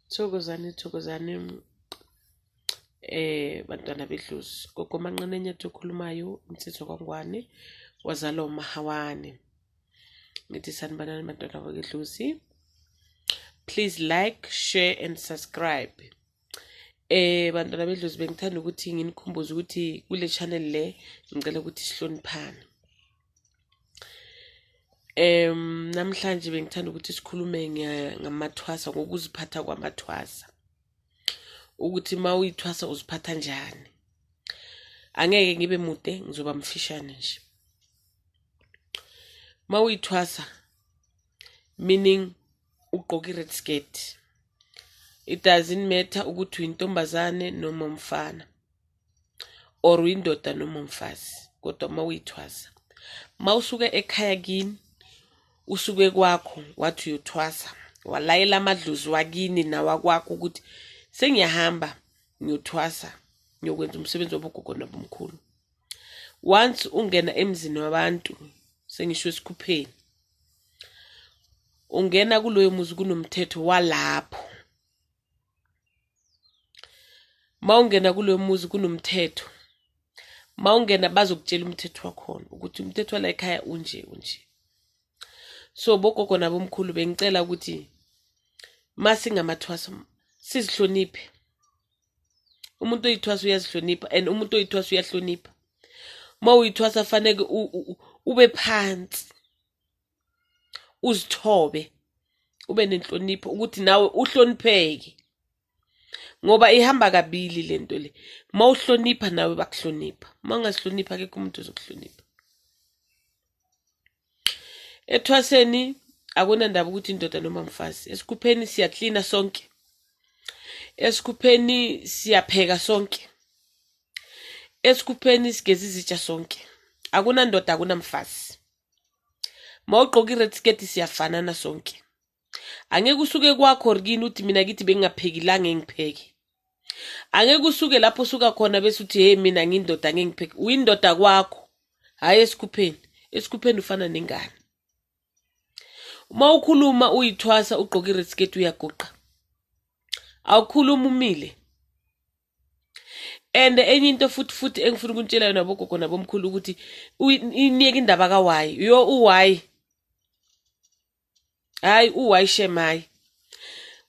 Thokozani, thokozani bantwana bedlozi. Gogo Manqane Nyathi okhulumayo, insizwa kwaNgwane, wazalwa uMahawane. Ngithi sanibonani bantwana bakedlozi. Please like, share and subscribe. Bantwana bedlozi, bengithanda ukuthi nginikhumbuze ukuthi kule channel le ngicela ukuthi sihloniphane. Namhlanje bengithanda ukuthi sikhulume ngamathwasa, ngokuziphatha kwamathwasa, ukuthi uma uyithwasa uziphatha njani. Angeke ngibe mude, ngizoba mfishane nje. Uma uyithwasa, meaning ugqoke i-red skirt, it doesn't matter ukuthi uyintombazane noma umfana or uyindoda noma umfazi, kodwa uma uyithwasa, uma usuke ekhaya kini, usuke kwakho wathi uyothwasa, walayela amadlozi wakini nawakwakho ukuthi sengiyahamba ngiyothwasa, ngiyokwenza umsebenzi wabogogo nabomkhulu. Once ungena emzini wabantu, sengisho esikhupheni, ungena kuloyo muzi kunomthetho walapho. Uma ungena kuloyo muzi kunomthetho, uma ungena bazokutshela umthetho wakhona ukuthi umthetho wala ekhaya unje unje. So bogogo nabomkhulu, bengicela ukuthi uma singamathwasa sizihloniphe. Umuntu oyithwasa uyazihlonipha and umuntu oyithwasa uyahlonipha. Uma uyithwasa faneke ube phansi, uzithobe, ube nenhlonipho ukuthi nawe uhlonipheke, ngoba ihamba kabili lento le. Uma uhlonipha nawe bakuhlonipha, uma ungazihlonipha akekho umuntu ozokuhlonipha. Ethwaseni akunandaba ukuthi indoda noma mfazi. Esikhupheni siyaklina sonke, esikhupheni siyapheka sonke, esikhupheni sigeza izitsha sonke. Akunandoda, akunamfazi. Uma ugqoka i-red skirt siyafanana sonke. Angeke usuke kwakho or kini uthi mina kithi bengingapheki la ngengipheke. Angeke usuke lapho usuka khona bese uthi hey, mina ngiyindoda, ngeke ngipheke. Uyindoda kwakho, hhayi esikhupheni. Esikhupheni ufana nengane. Uma ukhuluma uyithwasa ugqoke i-red skirt, uyaguqa, awukhuluma umile. And enye into futhi engifuna ukunitshela yona bogogo nabomkhulu ukuthi iniyeke indaba ka-why yo u-why, hayi u-why shem, hayi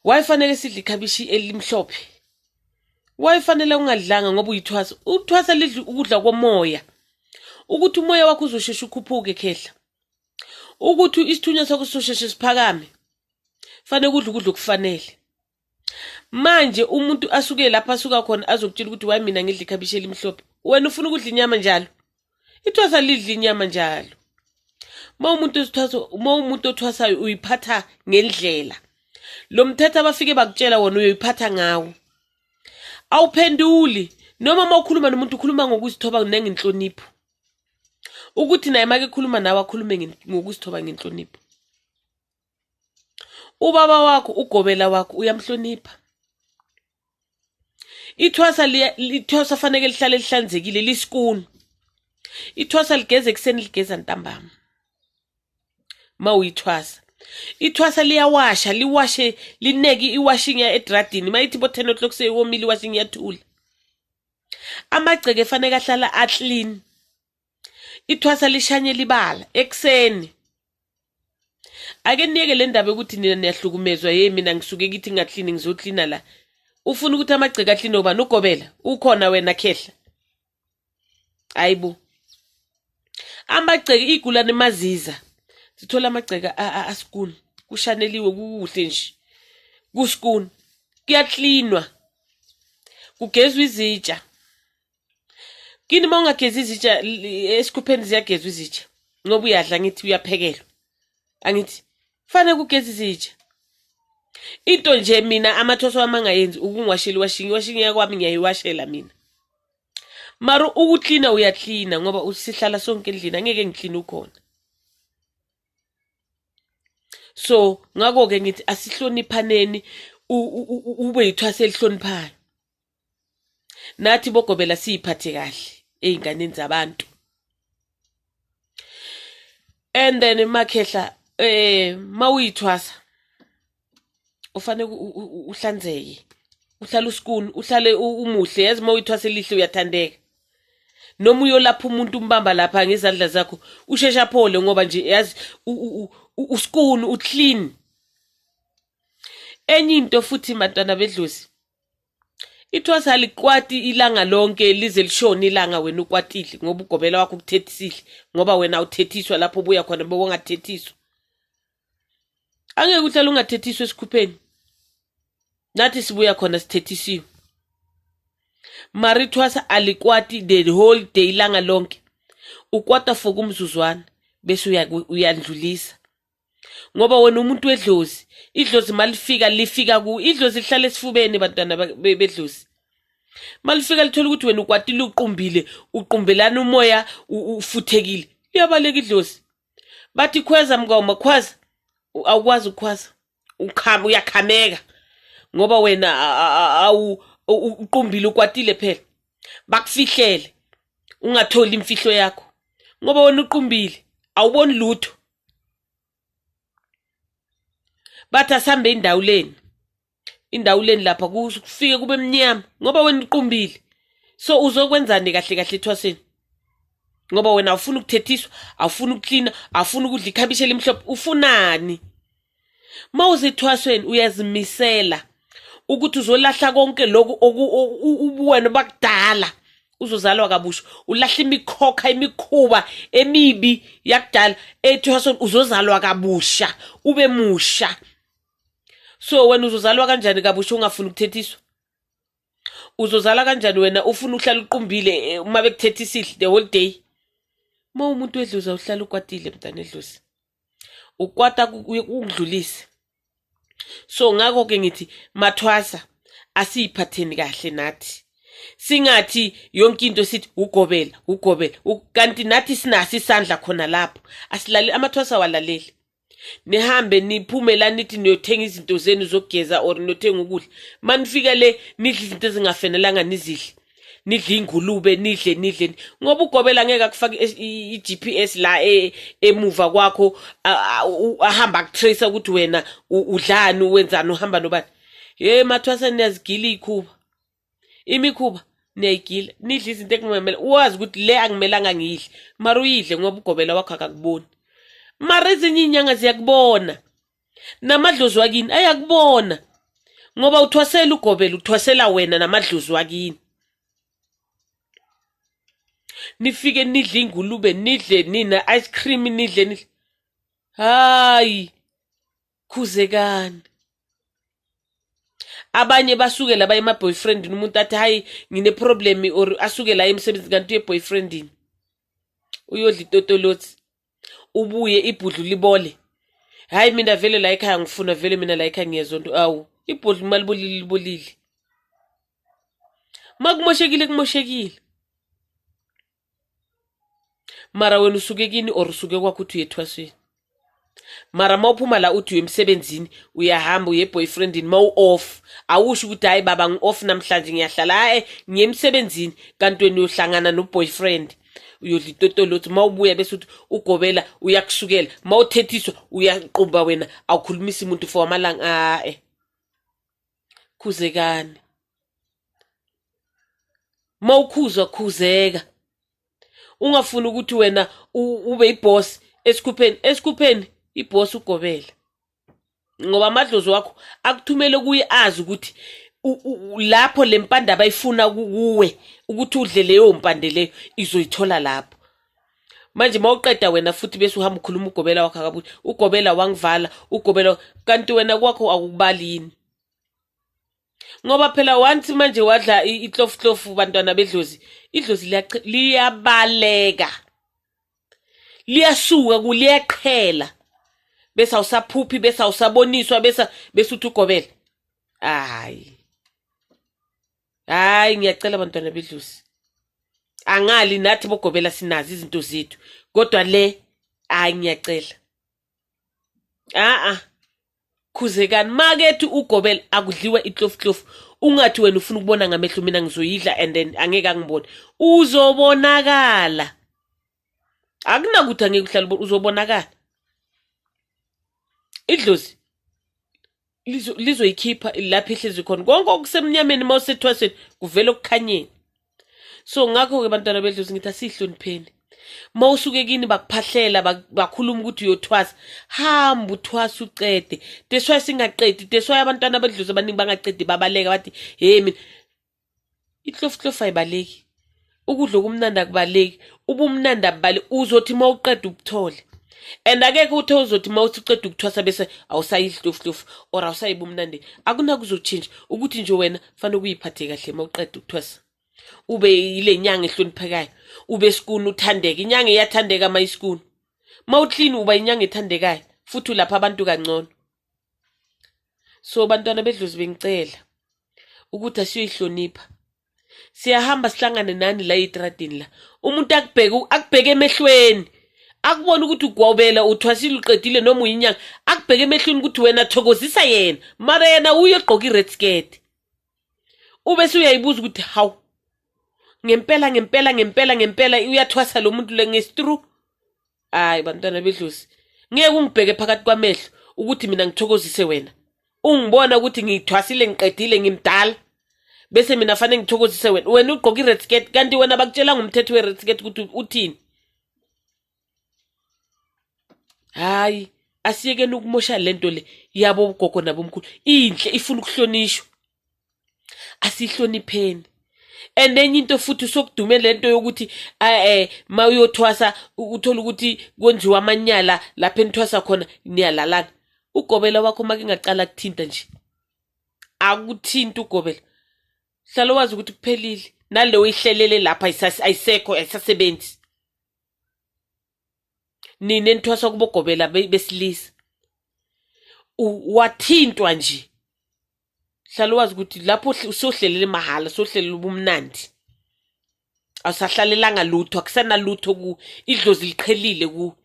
why fanele sidle ikhabishi elimhlophe, why fanele ungadlanga ngoba uyithwasa. Uthwasa lidla ukudla komoya, ukuthi umoya wakho uzosheshe ukhuphuke khehla, ukuthi isithunywa sakho sizosheshe siphakame, fanele kudla ukudla okufanele. Manje umuntu asuke lapho asuka khona azokutshela ukuthi why mina ngidla ikhabishi elimhlophe, wena ufuna ukudla inyama njalo. Ithwasa lidla inyama njalo. Uma umuntu osithwasa, uma umuntu othwasayo uyiphatha ngendlela lo mthetho abafike bakutshela wona, uyoyiphatha ngawo, awuphenduli. Noma uma ukhuluma nomuntu ukhuluma ngokuzithoba nengenhlonipho, ukuthi naye make ekhuluma nawe akhulume ngokuzithoba ngenhlonipho. Ubaba wakho, ugobela wakho, uyamhlonipha. Ithwasa, ithwasa faneke lihlale lihlanzekile, lisikuni. Ithwasa ligeza ekuseni, ligeza ntambama. Ma uyithwasa, ithwasa liyawasha, liwashe, lineke iwashing edradini. Mayithi bo 10 o'clock seyiwomile iwashing, iyathula. Amagceke faneke ahlala aclean. Ithwasa lishanyela ibala ekuseni. Ake niyeke le ndaba yokuthi nina niyahlukumezwa. Hey, mina ngisuke kithi ngingaklini, ngizoklina la. Ufuna ukuthi amagceke akline ubani? Ugobela ukhona wena khehla? Hayibo, amagceke iy'gulane maziza sithola amagceke asikuni, kushaneliwe kukuhle nje, kusikuni, kuyaklinwa, kugezwa izitsha. Kini uma ungagezi izitsha, esikhupheni ziyagezwa izitsha ngoba uyadla, ngithi uyaphekelwa, angithi fanele kugeza izitsha. Into nje mina amathoso wami angayenzi ukungiwashela iwashing. Iwashing yakwami ngiyayiwashela mina, mara ukuklina uyaklina ngoba usihlala sonke endlini, angeke ngikline ukhona. So ngakho-ke ngithi asihloniphaneni, ube yithwasa elihloniphayo. Nathi bogobela siyiphathe kahle ey'nganeni zabantu. And then makhehla, mawuyithwasa Ufanele uhlanzeke, uhlale uskuni, uhlale umuhle. Yazi uma uyithwasa elihle uyathandeka. Noma uyolapha umuntu umbamba lapha ngezandla zakho usheshe aphole ngoba nje yazi uskuni, uclean. Enye into futhi bantwana bedlozi, ithwasa alikwati ilanga lonke lize lishone ilanga wena ukwatile ngoba ugobela wakho ukuthethisile, ngoba wena awuthethiswa lapho ubuya khona bewungathethiswa. Angeke uhlale ungathethiswa esikhupheni. Nathi sibuya khona sithethisiwe. Mara ithwasa alikwati the whole day ilanga lonke. Ukwata for kumzuzwana bese uyandlulisa. Ngoba wena umuntu wedlozi, idlozi malifika lifika ku idlozi lihlala esifubeni bantwana bedlozi. Malifika lithola ukuthi wena ukwatile uqumbile, uqumbelana umoya ufuthekile. Liyabaleka idlozi. Bathi khweza mngoma khwaza, awukwazi ukukhwaza. Ukhama uyakhameka ngoba wena awu uqumbile ukwatile phela. Bakufihlele ungatholi imfihlo yakho ngoba wena uqumbile awuboni lutho. Bathi asambe indawuleni, indawuleni lapha kufike kube mnyama ngoba wena uqumbile. So uzokwenzani kahle kahle ethwaseni? Ngoba wena awufuni ukuthethiswa, awufuni ukuklina, awufuni ukudla ikhabishi elimhlophe, ufunani? Uma usethwasweni uyazimisela ukuthi uzolahla konke lokhu ubuwena bakudala, uzozalwa kabusha, ulahla imikhokha, imikhuba emibi yakudala. Ethwasweni uzozalwa kabusha, ube musha. So wena uzozalwa kanjani kabusha ungafuni ukuthethiswa? Uzozala kanjani wena ufuna uhlala uqumbile uma bekuthethisile the whole day? Uma umuntu wedlozi awuhlala ukwatile mntana edlozi. Ukwata ukudlulise. So ngakho ke ngithi mathwasa asiyiphatheni kahle nathi. Singathi yonke into sithi ugobela, ugobela, kanti nathi sinaso isandla khona lapho. Asilaleli amathwasa awalaleli. Nihambe niphume la nithi niyothenga izinto zenu zokugeza or niyothenga ukudla. Manifika le nidle izinto ezingafenelanga nizidle. Nidle ingulube, nidle, nidle. Ngoba ugobela ngeke akufake i-GPS la emuva kwakho, ahamba akutrace ukuthi wena udlani, wenzani, uhamba nobani. Hey mathwasa niyazigila iy'khuba. Imikhuba niyayigila, nidle izinto ekungamele wazi ukuthi le akumelanga ngiyidle, mara uyidle ngoba ugobela wakho akakuboni. Mara ezinye iy'nyanga ziyakubona, namadlozi wakini ayakubona, ngoba uthwasela ugobela, uthwasela wena namadlozi wakini. Nifike nidle ingulube, nidle nina ice cream, nidle nidle. Hayi, khuzekani. Abanye basuke laba ema-boyfriendini, umuntu athi hayi ngine-problem or asuke la emsebenzini kanti uye boyfriendini. Uyodla itotolothi, ubuye ibhudlu libole. Hayi mina vele la ekhaya ngifuna vele mina la ekhaya ngiyezonto. Awu, ibhudlu uma libolile libolile. Uma kumoshekile kumoshekile. Mara wena usuke kini or usuke kwakho uthi uye ethwasweni. Mara uma uphuma la uthi uye emsebenzini, uyahamba uye eboyfriendini, uma u-off awusho ukuthi hayi baba ngi-off namhlanje ngiyahlala, hayi ngiye emsebenzini, kanti wena uyohlangana no-boyfriend uyodla itotolothi. Uma ubuya bese uthi ugobela uyakusukela, uma uthethiswa uyaqumba wena awukhulumisi umuntu for amalanga. Ae, khuzekani. Uma ukhuzwa khuzeka, ungafuni ukuthi wena ube iboss esikhupheni. Esikhupheni iboss ugobela, ngoba amadlozi wakho akuthumele kuye azi ukuthi lapho le mpande abayifuna kuwe ukuthi udle leyo mpande leyo izoyithola lapho. Manje mawuqeda wena futhi bese uhamba ukhuluma ugobela wakho akabuthi ugobela wangivala ugobela, kanti wena kwakho akukubali yini? Ngoba phela once manje wadla itlofutlofu bantwana bedlozi, idlozi liyabaleka, liyasuka kuliyaqhela, bese awusaphuphi, bese awusaboniswa, bese uthi ugobela. Hayi hayi, ngiyacela bantwana bedlozi, angali nathi bogobela sinazo izinto zethu, kodwa le hayi ngiyacela. A-a, khuzekani. Makethi ugobela akudliwa itlofutlofu, ungathi wena ufuna ukubona ngamehlo, mina ngizoyidla and then angeke angibone. Uzobonakala, akunakuthi angeke uhlale uzobonakala. Idlozi Lizoyikhipha lapho ihlezi khona. Konke okusemnyameni uma usethwasweni kuvela okukhanyeni. So ngakho-ke bantwana bedlozi ngithi asiyihlonipheni. Uma usuke kini bakuphahlela bakhuluma ukuthi uyothwasa, hamba uthwasa uqede. That's why singaqedi, that's why abantwana bedlozi abaningi bangaqedi babaleka bathi hey mina Ihlofuhlofu ayibaleki. Ukudla okumnandi akubaleki. Ubumnandi abubali uzothi uma uqeda ubuthole. And akekho uthe uzothi uma uthi uqeda ukuthwasa bese awusayidli hlofuhlofu or awusayi bumnandi. Akunakuzotshintsha ukuthi nje wena fanele ukuyiphathe kahle uma uqeda ukuthwasa. Ube yile nyanga ehloniphekayo. Ube sikuni uthandeke. Inyanga iyathandeka uma isikuni. Uma uclean uba inyanga ethandekayo futhi ulapha abantu kangcono. So bantwana bedlozi bengicela ukuthi asiyoyihlonipha. Siyahamba sihlangane nani la etradini la. Umuntu akubheke akubheke emehlweni. Akubona ukuthi ugwawubela uthwasile uqedile noma uyinyanga. Akubheke emehlweni ukuthi wena thokozisa yena. Mara yena uye egqoka i-red skirt. Ube usuyayibuza ukuthi hawu ngempela ngempela ngempela ngempela uyathwasa lo muntu le ngesitru. Hayi bantwana bedlozi, ngeke ungibheke phakathi kwamehlo ukuthi mina ngithokozise wena. Ungibona ukuthi ngithwasile ngiqedile ngimdala. Bese mina fanele ngithokozise wena. Wena ugqoka i-red skirt kanti wena bakutshela ngomthetho we-red skirt ukuthi uthini. Hayi, asiyekeni ukumosha lento le yabo gogo nabomkhulu. Inhle ifuna ukuhlonishwa. Asihlonipheni. And enye into futhi sokudume lento yokuthi eh ma uyothwasa uthola ukuthi kwenziwa amanyala lapha enithwasa khona niyalalana. Ugobela wakho make ngaqala kuthinta nje. Akuthinta ugobela. Hlala wazi ukuthi kuphelile. Naleyo ihlelele lapha ayisekho ayisasebenzi. Nina enithwasa kubogobela besilisa. Wathintwa nje. Hlala wazi ukuthi lapho usohlelele mahhala sohlelele ubumnandi. Awusahlalelanga lutho, akusanalutho ku idlozi liqhelile ku.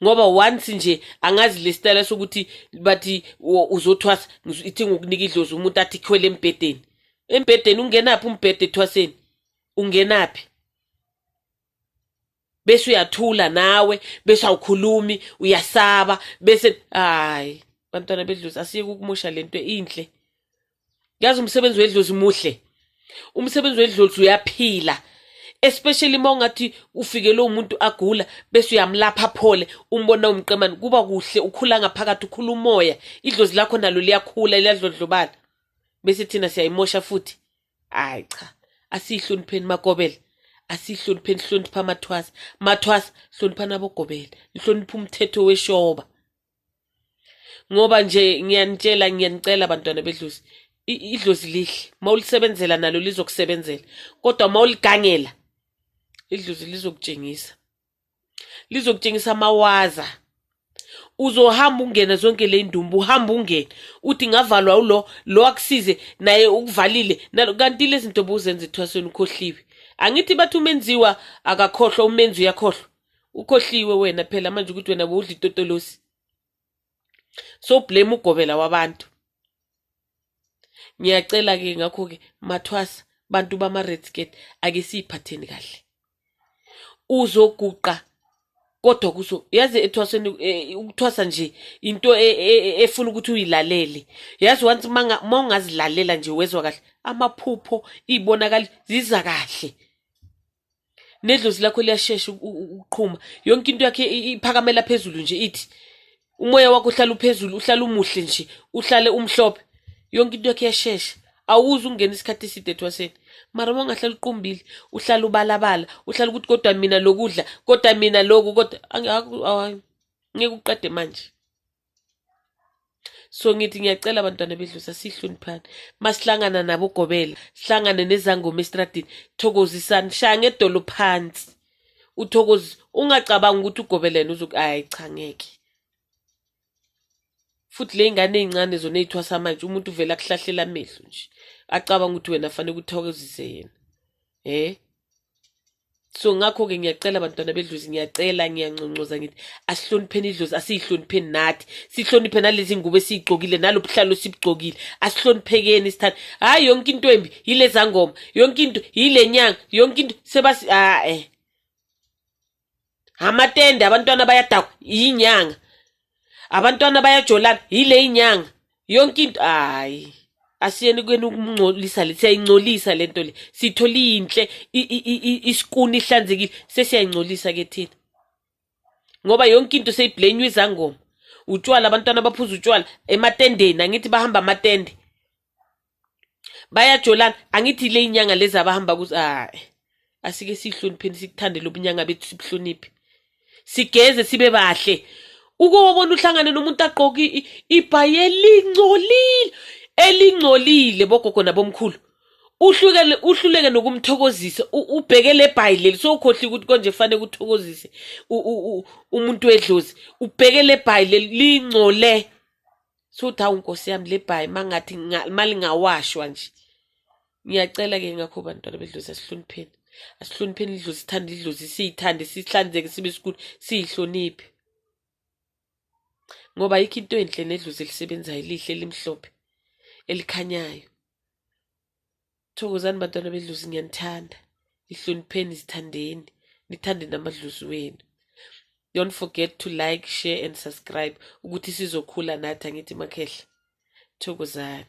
Ngoba once nje angazi le style sokuthi bathi uzothwasa ithi ngokunika idlozi umuntu athi khwele embhedeni. Embhedeni ungenaphi umbhede ethwaseni? Ungenaphi? Bese uyathula nawe, bese awukhulumi, uyasaba, bese hayi bantwana bedlozi asiyeke ukumosha lento inhle. Yazi umsebenzi wedlozi muhle. Umsebenzi wedlozi uyaphila. Especially uma ungathi ufikele umuntu agula bese uyamlapha aphole umbona umqemane kuba kuhle ukhula ngaphakathi ukhula umoya idlozi lakho nalo liyakhula liyadlondlobala bese thina siyayimosha futhi. Hayi cha, asiyihlonipheni makobela, asiyihlonipheni hlonipha amathwasa, mathwasa hloniphani abogobela, nihloniphe umthetho weshoba. Ngoba nje ngiyanitshela ngiyanicela bantwana bedlozi, idlozi lihle, mawulisebenzela nalo lizokusebenzela, kodwa mawuligangela idlozi lizokutshengisa. Lizokutshengisa amawaza. Uzohamba ungene zonke le ndumbu, uhamba ungene uthi ngavalwa ulo lo akusize naye ukuvalile kanti lezi zinto bowuzenza ethwasweni ukhohliwe. Angithi bathi umenziwa akakhohlwa, umenzi uyakhohlwa. Ukhohliwe wena phela manje ukuthi wena bowudla itotolosi. So blame ugobela wabantu. Ngiyacela ke ngakho ke mathwasa bantu bama red skirt ake siyiphatheni kahle. Uzoguqa kodwa kuzo yazi ethwasweni ukuthwasa nje into efuna ukuthi uyilalele. Yazi once uma ungazilalela nje wezwa kahle amaphupho ibonakala ziza kahle. Nedlozi lakho liyashesha ukuqhuma. Yonke into yakhe iphakamela phezulu nje ithi umoya wakho uhlala uphezulu, uhlala umuhle nje, uhlale umhlophe. Yonke into yakhe iyashesha. Awuze ungena isikhathi eside ethwaseni. Mara uma ungahlala uqumbile, uhlala ubalabala, uhlala ukuthi kodwa mina lokudla, kodwa mina lokhu, kodwa ngeke uqede manje. So ngithi ngiyacela bantwana bedlozi asihloniphane. Masihlangana nabo gobela, sihlangane nezangoma estradini, thokozisani, shaya ngedolo phansi. Uthokoze, ungacabangi ukuthi ugobela yena uzoku hayi cha ngeke. Futhi le ngane ey'ncane zona ey'thwasa manje umuntu uvele akuhlahlela amehlo nje. Acabanga ukuthi wena fanele uthokozise yena. So ngakho-ke ngiyacela bantwana bedlozi, ngiyacela ngiyanconcoza ngithi asihlonipheni idlozi, asiyihlonipheni nathi, sihloniphe nalezi ngubo esiyigcokile nalo buhlalo esibugcokile, asihloniphekeni sithande. Hhayi yonke into embi yile zangoma, yonke into yile nyanga, yonke into sebasi ha-eh. Amatende abantwana bayadakwa yinyanga. Abantwana bayajolana yile inyanga. Yonke into hayi. Asiyeni kweni ukumngcolisa le, siyayingcolisa le nto le. Siyithola iyinhle, isikuni ihlanzekile, sesiyayingcolisa ke thina. Ngoba yonke into seyiblenywa izangoma. Utshwala, abantwana baphuza utshwala ematendeni, angithi bahamba amatende. Bayajolana, angithi le inyanga lezi abahamba kuzo, hayi. Asike sihlonipheni, sikuthande lobunyanga bethu, sibuhloniphe. Sigeze sibe bahle. Uke wabona uhlangane nomuntu agqoke ibhayi elingcolile, elingcolile bogogo nabomkhulu. Uhlukele uhluleke nokumthokozisa, ubheke le bhayi leli, sowukhohliwe ukuthi konje fanele uthokozise umuntu wedlozi. Ubheke le bhayi leli lingcole. Sothi hawu Nkosi yami, le bhayi mangathi malingawashwa nje. Ngiyacela ke ngakho bantwana bedlozi, asihlonipheni. Asihlonipheni idlozi, sithande idlozi, siyithande, sihlanzeke, sibe sikhulu, siyihloniphe. Ngoba ayikho into enhle nedlozi elisebenzayo, elihle, elimhlophe, elikhanyayo. Thokozani bantwana bedlozi, ngiyanithanda. Ihlonipheni, zithandeni, nithande namadlozi wenu. Don't forget to like, share and subscribe ukuthi sizokhula nathi, angithi makhehla. Thokozani.